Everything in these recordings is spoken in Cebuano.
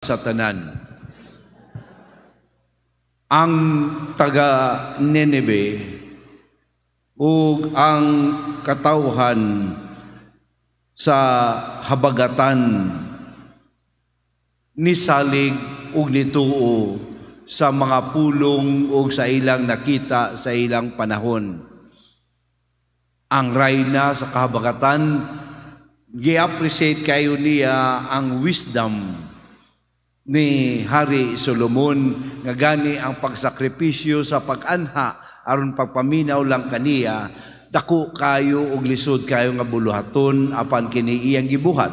Sa tanan. Ang taga Nineve ug ang katawhan sa habagatan nisalig ug nituo sa mga pulong ug sa ilang nakita sa ilang panahon. Ang rayna sa kahabagatan, gi-appreciate kayo niya ang wisdom ni Hari Solomon, nga gani ang pagsakripisyo sa pag-anha aron pagpaminaw lang kaniya, dako kayo og lisod kayo nga buluhaton, apan kini iyang gibuhat.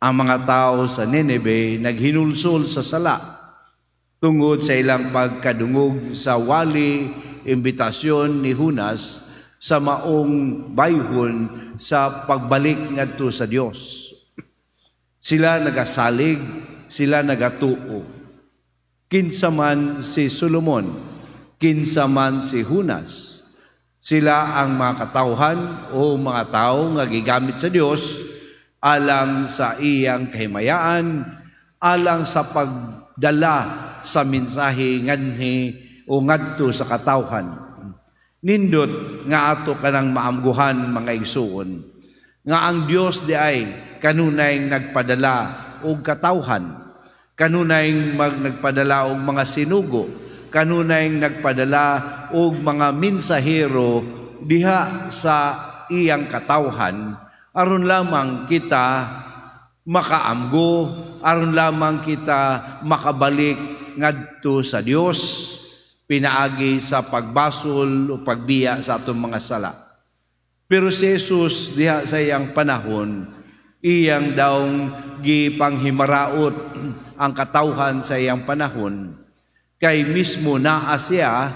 Ang mga tao sa Nineve naghinulsol sa sala tungod sa ilang pagkadungog sa wali, imbitasyon ni Junas sa maong bayhon sa pagbalik ngadto sa Dios. Sila nagasalig, sila nagatuo. Kinsa man si Solomon, kinsa man si Junas, sila ang mga katawhan o mga tao nga gigamit sa Dios alang sa iyang kahimayaan, alang sa pagdala sa mensahe nganhi o ngadto sa katawhan. Nindot nga ato kanang maamguhan, mga igsuon, nga ang Dios diay kanunay nagpadala og katawhan, kanunay nagpadala og mga sinugo, kanunay nagpadala og mga mensahero diha sa iyang katawhan aron lamang kita makaamgo, aron lamang kita makabalik ngadto sa Dios pinaagi sa pagbasol o pagbiya sa atong mga sala. Pero si Jesus diha sa iyang panahon, iyang daw gipanghimaraot ang katawhan sa iyang panahon kay mismo naa siya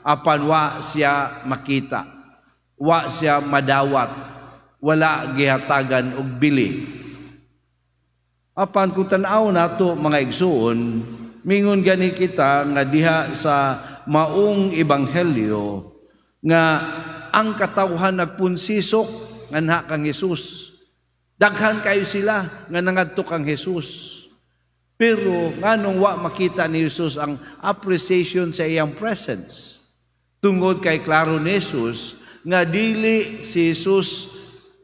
apan wa siya makita, wa siya madawat, wala gihatagan og bili. Apan kung tan-aw nato, mga igsuon, mingon gani kita nga diha sa maong ebanghelyo nga ang katawhan nagpunsisok nganha kang Jesus. Daghan kayo sila nga nangadto kang Jesus. Pero nganong wa makita ni Jesus ang appreciation sa iyang presence? Tungod kay klaro ni Jesus nga dili si Jesus,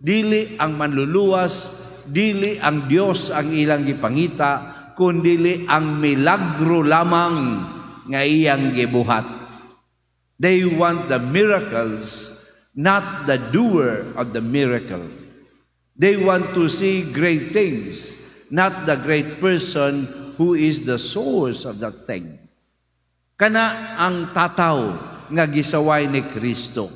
dili ang manluluwas, dili ang Dios ang ilang gipangita, kundili ang milagro lamang nga iyang gibuhat. They want the miracles, not the doer of the miracle. They want to see great things, not the great person who is the source of that thing. Kana ang tataw nga gisaway ni Kristo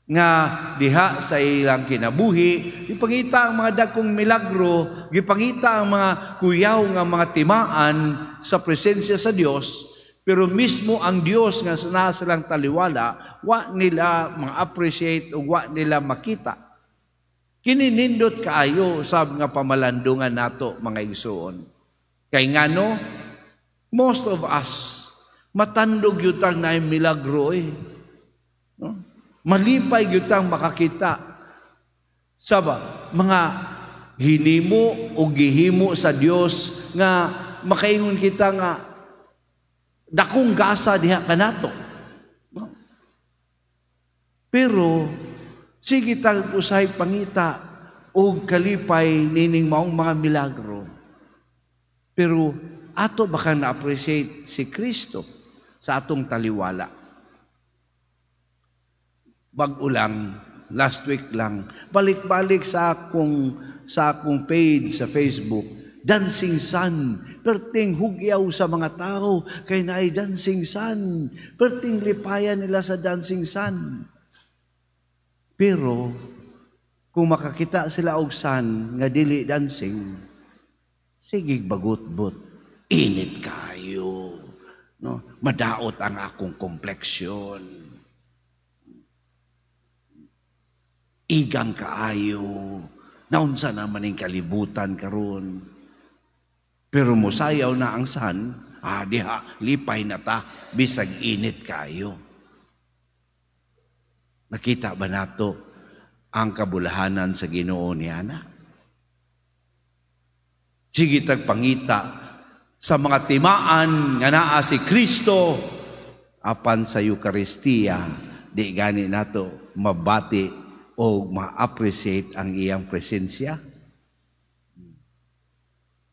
nga diha sa ilang kinabuhi, gipangita ang mga dagkong milagro, gipangita ang mga kuyaw nga mga timaan sa presensya sa Dios, pero mismo ang Dios nga naa silang taliwala, wa nila ma-appreciate o wa nila makita. Kini nindot kaayo sab nga pamalandungan nato, mga igsuon. Kay ngano, most of us matandog gyud tang naay milagro eh. No? Malipay gyud tang makakita sa ba, mga hinimo o gihimo sa Dios nga makaingon kita nga dakong gasa diha kanato. No? Pero sige tag usahay pangita og kalipay nining maong mga milagro. Pero ato ba kang na-appreciate si Kristo sa atong taliwala? Bag-o lang, last week lang, balik-balik sa akong page sa Facebook, Dancing Sun, perting hugyaw sa mga tao kay naay Dancing Sun, perting lipayan nila sa Dancing Sun. Pero kung makakita sila og sun nga dili dancing, sige bagot-bot, init kayo. No? Madaot ang akong complexion. Igang kaayo. Naunsa naman ning kalibutan karon. Pero musayaw na ang sun, diha, lipay na ta, bisag init kayo. Nakita ba nato ang kabulahanan sa Ginoo niya na? Sige tagpangita Sa mga timaan nga naa si Kristo, apan sa Eukaristiya di gani nato mabati o ma-appreciate ang iyang presensya.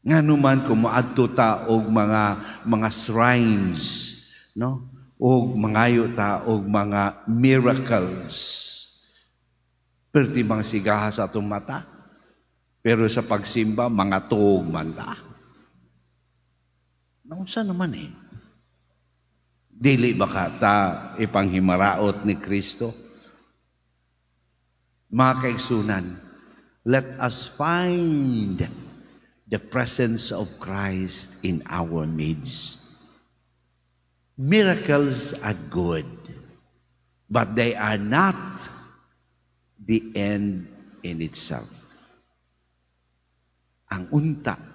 Ngano man kung moadto ta og mga shrines, no? Og mangayo ta og mga miracles. Perti mga sigaha sa atong mata. Pero sa pagsimba, mga tuog man ta. Naunsa naman eh? Dili ba ka ta ipanghimaraot ni Kristo? Mga kaigsunan, let us find the presence of Christ in our midst. Miracles are good, but they are not the end in itself. Ang unta,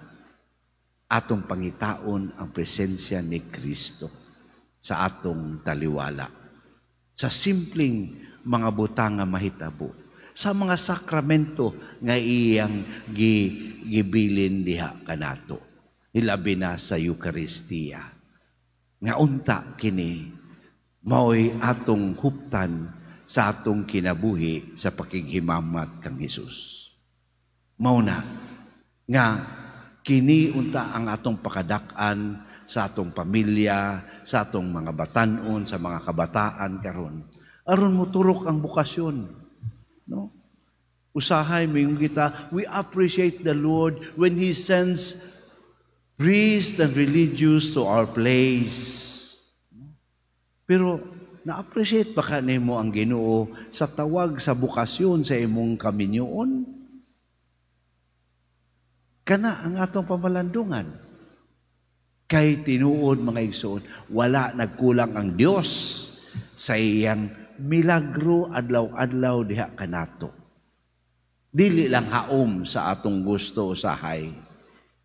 atong pangitaon ang presensya ni Kristo sa atong taliwala. Sa simpleng mga butang nga mahitabo, sa mga sakramento nga iyang gibilin diha kanato, hilabi na sa Eukaristiya. Nga unta kini mao'y atong huptan sa atong kinabuhi sa pakighimamat kang Hesus. Mao na nga kini unta ang atong pakadak-an sa atong pamilya, sa atong mga batanon, sa mga kabataan karon. Aron moturok ang bokasyon. No? Usahay moingon kita, we appreciate the Lord when He sends priests and religious to our place. Pero na-appreciate ba ka nimo ang Ginoo sa tawag sa bokasyon sa imong kaminyoon? Kana ang atong pamalandungan. Kay tinuod, mga igsoon, wala nagkulang ang Dios sa iyang milagro adlaw-adlaw diha kanato. Dili lang haom sa atong gusto usahay.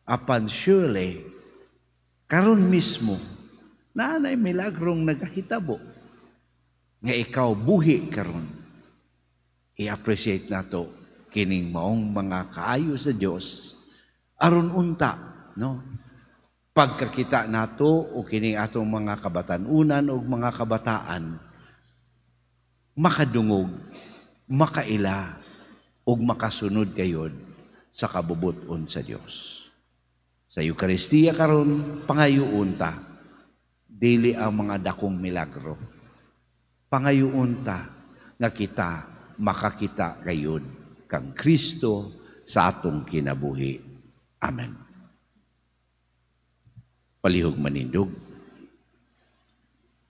Apan surely, karon mismo, naanay milagrong nagahitabo nga ikaw buhi karon. I-appreciate nato kining maong mga kaayo sa Dios aron unta, no, pagkakita nato o kining atong mga kabatanunan o mga kabataan makadungog, makaila ug makasunod gayod sa kabubut-on sa Dios. Sa Eukaristiya karon, pangayoon ta dili ang mga dakong milagro. Pangayoon ta nga kita makakita gayod kang Kristo sa atong kinabuhi. Amen. Palihog manindog.